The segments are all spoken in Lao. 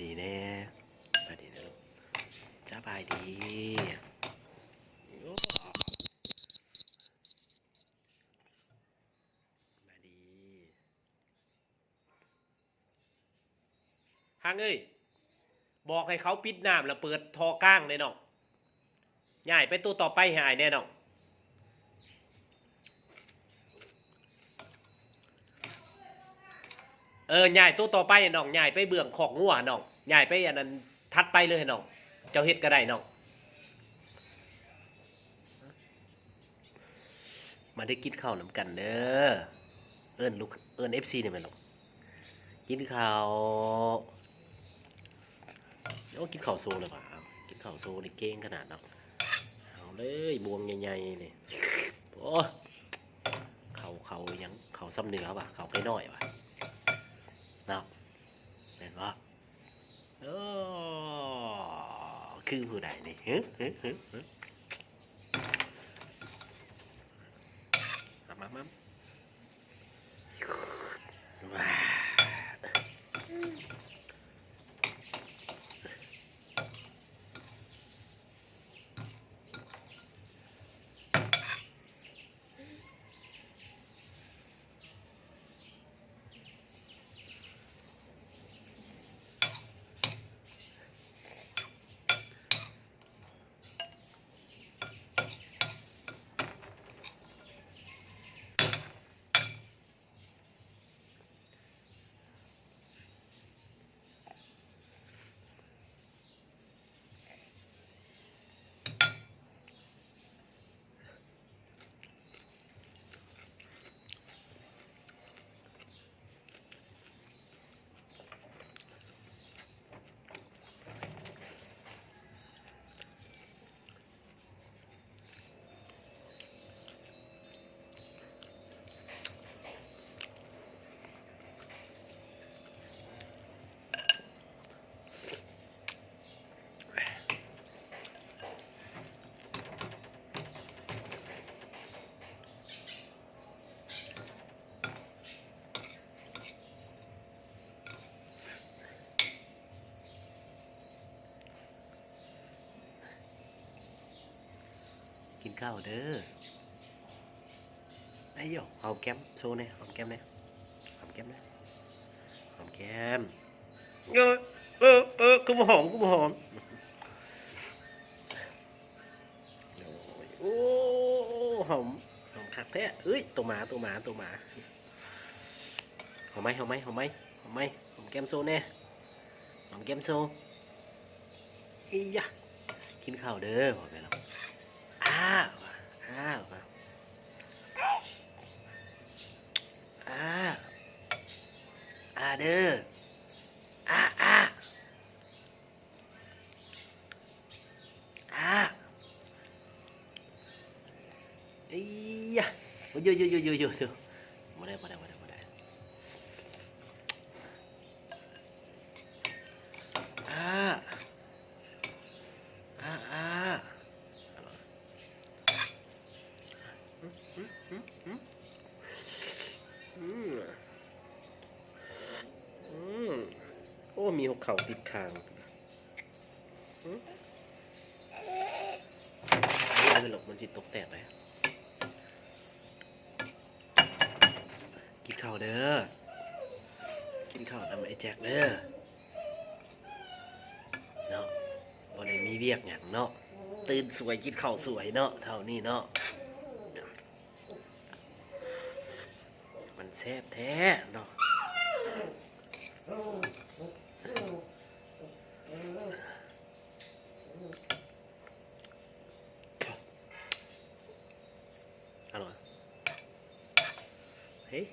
ດີແດ່ ສະບາຍດີເດີລູກ ສະບາຍດີ ສະບາຍດີ. ຮັງເອີຍ ບອກໃຫ້ເຂົາປິດນ້ຳ ແລ້ວເປີດທໍ່ກາງແດ່ນ້ອງ. ຍ້າຍໄປໂຕຕໍ່ໄປໃຫ້ອ້າຍແດ່ນ້ອງ. ເອີ ຍ້າຍໂຕຕໍ່ໄປນ້ອງ ຍ້າຍໄປເບື້ອງຄອກງົວນ້ອງ ຍ້າຍໄປອັນນັ້ນ ຖັດໄປເລີຍນ້ອງ. ເຈົ້າເຮັດກໍໄດ້ນ້ອງ. ມາເດີ ກິນເຂົ້ານຳກັນເດີ. ເອີ້ນລູກ ເອີ້ນເອັຟຊີນີ້ແມ່ນລູກ ກິນເຂົ້າ. ໂອ້ ກິນເຂົ້າໂຊເລີຍຫວາ ກິນເຂົ້າໂຊນີ້ເກັ່ງຂະໜາດເນາະ. ເອົາເລີຍ ບ່ວງໃຫຍ່ໆນີ້. ໂອ້ ເຂົ້າ ເຂົ້າຫຍັງ ເຂົ້າຊຳເໜືອຫວາ ເຂົ້າໄກ່ນ້ອຍຫວາ ເນາະ ແມ່ນບໍ່? ໂອ້ ຄືຜູ້ໃດນີ້ ຫຶ ຫຶ ຫຶ ຫຶ ມາ ມາ ມາ. ກິນເຂົ້າເດີ. ໄອ້ໂຢ ຫອມແກ້ມໂຊແດ່ ຫອມແກ້ມແດ່ ຫອມແກ້ມແດ່ ຫອມແກ້ມ. ເອີ ເອີ ເອີ ຄືບໍ່ຫອມ ຄືບໍ່ຫອມ. ໂອ້ຍ ໂອ້ ຫອມ ຫອມຄັກແທ້. ເອີຍ ໂຕໝາ ໂຕໝາ ໂຕໝາ. ຫອມໄໝ ຫອມໄໝ ຫອມໄໝ ຫອມໄໝ ຫອມແກ້ມໂຊແດ່ ຫອມແກ້ມໂຊ. ອີຍະ ກິນເຂົ້າເດີ ບອກໄປແລ້ວ. ອ້າ ອ້າ ອ້າ ອ້າເດີ ອ້າ ອ້າ. ອາ ເອີຍ ໂອ້ຍ ໂອ້ຍ ໂອ້ຍ ບໍ່ໄດ້ ບໍ່ໄດ້ ບໍ່ໄດ້ ບໍ່ໄດ້. ອາ ອາ ອາ. ອືມ ອືມ ໂອ້ ມີຫົວເຂົ່າຕິດຄາງ. ອືມ ເອີ ມັນຊິຕົກແຕກເດ້. ກິນເຂົ້າເດີ ກິນເຂົ້ານຳໄອ້ແຈັກເດີ. ເນາະ ບໍ່ໄດ້ມີວຽກຫຍັງເນາະ ຕື່ນສວຍກິນເຂົ້າສວຍເນາະ ເທົ່ານີ້ເນາະ ມັນແຊບແທ້ເນາະ. ອະລ່ອຍ ເຮີ້ຍ.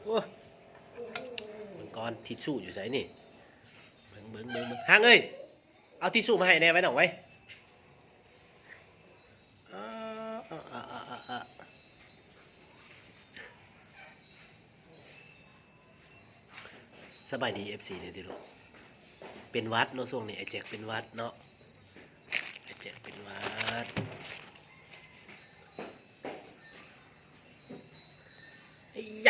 ໂອ້ ເບິ່ງກ່ອນ ທິດຊູຢູ່ໃສນີ້? ເບິ່ງ ເບິ່ງ ເບິ່ງ ເບິ່ງ ຫາງເອີຍ ເອົາທິດຊູມາໃຫ້ແດ່ໄວ້ນ້ອງໄວ້. ອາ ອາ ອາ ອາ ອາ. ສະບາຍດີ ເອັຟຊີ ແດ່ຕິລູກ. ເປັນຫວັດເນາະ ຊ່ວງນີ້ອ້າຍແຈັກເປັນຫວັດເນາະ ອ້າຍແຈັກເປັນຫວັດ. ເອີຍ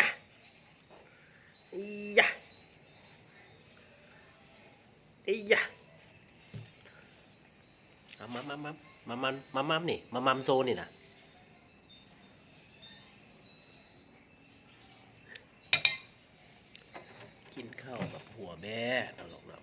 ເອີຍ ເອີຍ ເອົາ ມາ ມາ ມາ ມາ ມາ ມາ ມາ ນີ້ ມາ ມາໂຊນີ້ນະ. ກິນເຂົ້າແບບຫົວແບ້ເນາະລູກເນາະ.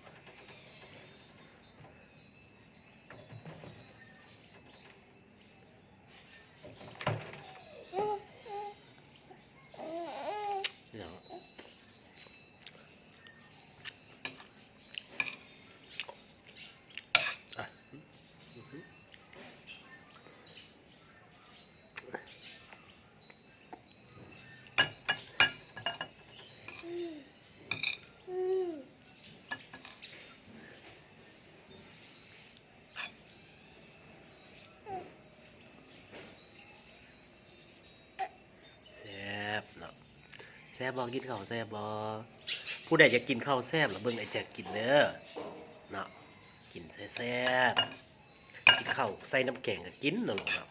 ແຊບເນາະ ແຊບບໍ່? ກິນເຂົ້າແຊບບໍ່? ຜູ້ໃດຢາກກິນເຂົ້າແຊບລະເບິ່ງອ້າຍແຈັກກິນເດີເນາະ. ກິນແຊບໆ ກິນເຂົ້າໃສ່ນ້ຳແກງກະກິນເນາະລູກເນາະ.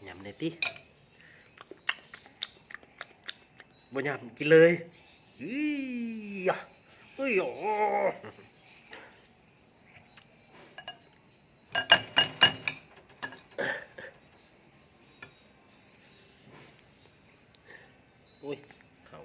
ຍຳແດ່ຕິ ບໍ່ຍຳ ກິນເລີຍ. ເອີຍ ເອີຍ ໂອ້ ໂອ້ຍ ເຂົ້າ.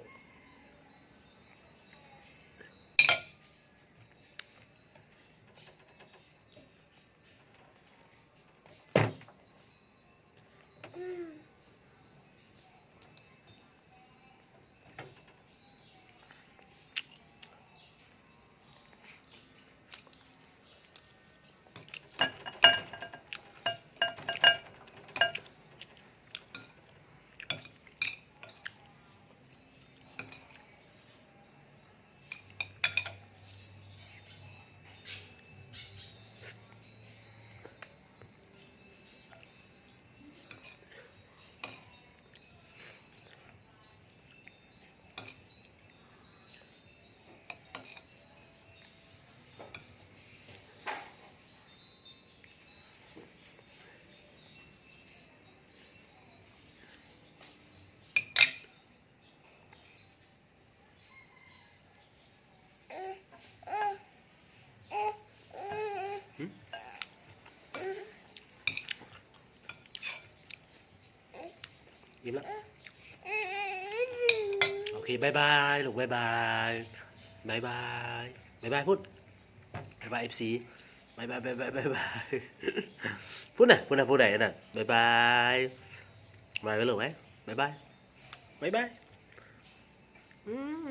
ຫຶ? ອີ່ມລະ ໂອເຄ ບາຍບາຍລູກ ບາຍບາຍ ບາຍບາຍ ບາຍບາຍພຸ້ນ ບາຍບາຍ ເອັຟຊີ ບາຍບາຍ ບາຍບາຍ ບາຍບາຍ ພຸ້ນນະ ພຸ້ນນະ ຜູ້ໃດອັນນັ້ນ ບາຍບາຍ ບາຍບາຍລູກ ບາຍບາຍ ບາຍບາຍ ອືມ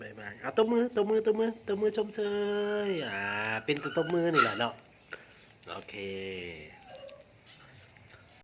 ບາຍບາຍ ເອົາ ຕົບມື ຕົບມື ຕົບມື ຕົບມືຊົມເຊີຍ ອ່າ ເປັນແຕ່ຕົບມືນີ້ແຫຼະເນາະ ໂອເຄ.